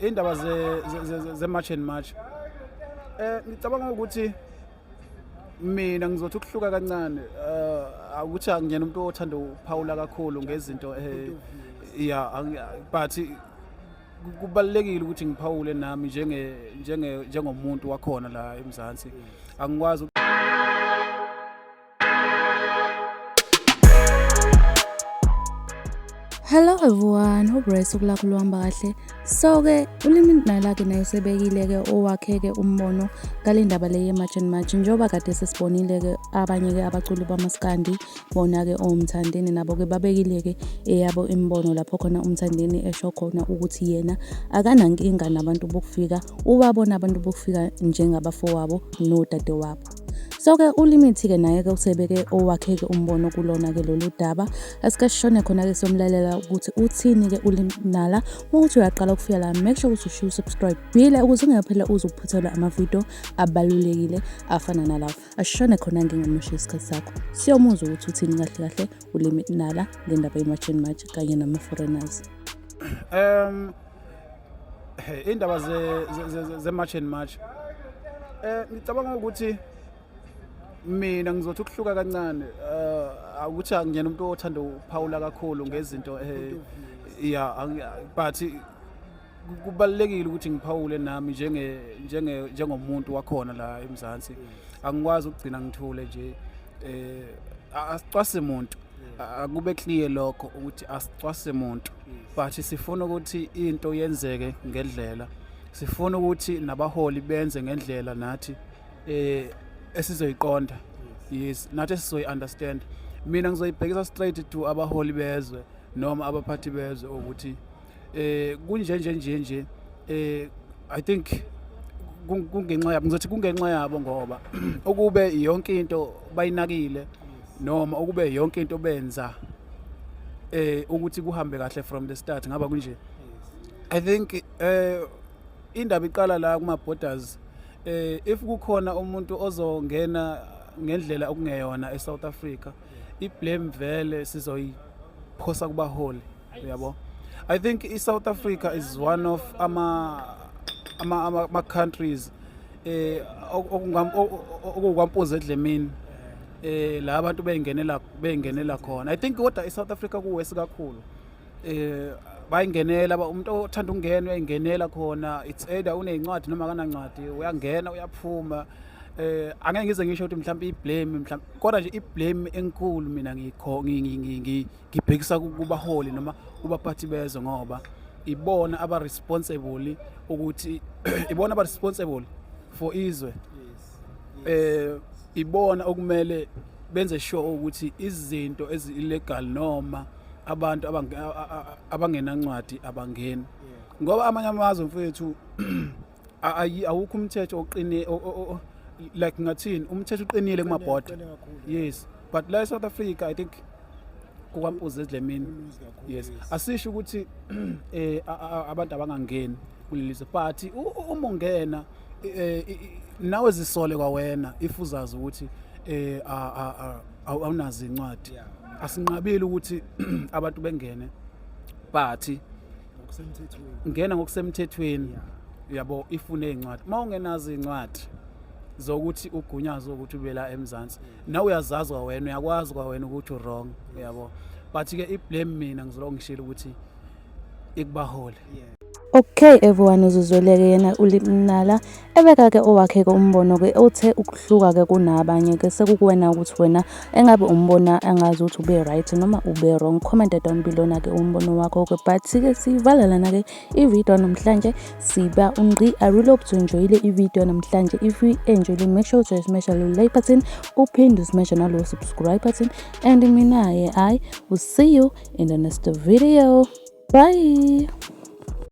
Indaba ze March and March, ngicabanga ukuthi mina ngizothi ukuhluka kancane, ukuthi angiyena umuntu othanda ukuphawula kakhulu ngezinto, yeah, but kubalulekile ukuthi ngiphawule nami njengomuntu wakhona la eMzansi. Angikwazi. Hello everyone, hope usuku lakho luhamba kahle. So-ke uLimit Nala-ke naye usebekile-ke owakhe-ke umbono ngale ndaba le ye-March and March, njengoba kade sesibonile-ke abanye-ke abaculi bamaskandi bona-ke oMthandeni nabo-ke babekile-ke eyabo imibono, lapho khona uMthandeni esho khona ukuthi yena akanankinga nabantu bokufika, ubabona abantu bokufika njengabafowabo nodadewabo. So-ke uLimit-ke naye-ke usebeke owakhe-ke umbono kulona-ke lolu daba. Asike sishone khona-ke siyomlalela ukuthi uthini-ke uLimit Nala. Uma ukuthi uyaqala ukufika la, make sure ukuthi ushiye usubscribe bile ukuze ungaphela uze uphuthelwe amavidiyo abalulekile afana nalawo. Asishone khona, ngingamoshi isikhathi sakho, siyomuzwa ukuthi uthini kahle kahle uLimit Nala ngendaba ye-March and March kanye nama-foreigners. Indaba ze March and March, ngicabanga ukuthi mina ngizothi ukuhluka kancane, ukuthi angiyena umuntu othanda ukuphawula kakhulu ngezinto, yeah, but kubalulekile ukuthi ngiphawule nami njengomuntu wakhona la eMzansi. Angikwazi ukugcina ngithule nje. Asicwase muntu, akube clear lokho ukuthi asicwase muntu, but sifuna ukuthi into yenzeke ngendlela, sifuna ukuthi nabaholi benze ngendlela nathi esizoyiqonda, yes, nathi esizoyi-understand. Mina ngizoyibhekisa straight to abaholi bezwe noma abaphathi bezwe ukuthi kunje nje nje nje. I think kungenxa yabo, ngizothi kungenxa yabo, ngoba ukube yonke into bayinakile noma ukube yonke into benza ukuthi kuhambe kahle from the start, ngaba kunje. I think indaba iqala la kuma borders. If kukhona umuntu ozongena ngendlela okungeyona eSouth Africa, iblame vele sizoyiphosa kubaholi, uyabo. I think iSouth Africa is one of ama countries okukwampuza edlemini la abantu beyingenela khona, I think. Kodwa iSouth Africa kuwesi kakhulu, bayingenela, umuntu othanda ukungena uyayingenela khona. It's either unezincwadi noma akanancwadi, uyangena, uyaphuma. Angeke ngize ngisho ukuthi mhlawumbe iblame mhlawumbe, kodwa nje iblame enkulu mina ngikho ngibhekisa kubaholi noma kubaphathi bezwe, ngoba ibona aba responsible, ukuthi ibona aba responsible for izwe. Ibona okumele benze sure ukuthi izinto ezi illegal noma abantu abangenancwadi abangeni, ngoba amanye amazwe, mfethu, awukho umthetho oqine, like ngathini, umthetho uqinile kumabhoda, yes, but la eSouth Africa I think kukwampuza edlemini. Yes, asisho ukuthi abantu abangangeni kuleli lizwe, but uma ungena, nawe zisole kwawena if uzazi ukuthi awunazo incwadi. Asinqabile ukuthi abantu bengene, but ngena ngokusemthethweni, uyabo, if unezincwadi. Uma ungenazo incwadi zokuthi ugunyazwe ukuthi ube la eMzansi, nawe uyazazi kwawena, uyakwazi kwawena ukuthi wrong, uyabo. But ke iblame mina ngizoloko ngishilo ukuthi ikubaholi. Okay everyone, uzuzweleke yena uLimit Nala ebeka-ke owakhe-ke umbono-ke othe ukuhluka-ke kunabanye-ke. Sekukuwena ukuthi wena engabe umbona angazi ukuthi ube right noma ube wrong. Comment down below na-ke umbono wakho-ke. But-ke siyivala lana-ke ividiyo namhlanje, siba ungqi. I really hope to enjoyile ividiyo namhlanje. If you enjoyile, make sure to smash lo like button, uphinde usmash nalo subscribe button, and mina-ke I will see you in the next video. Bye.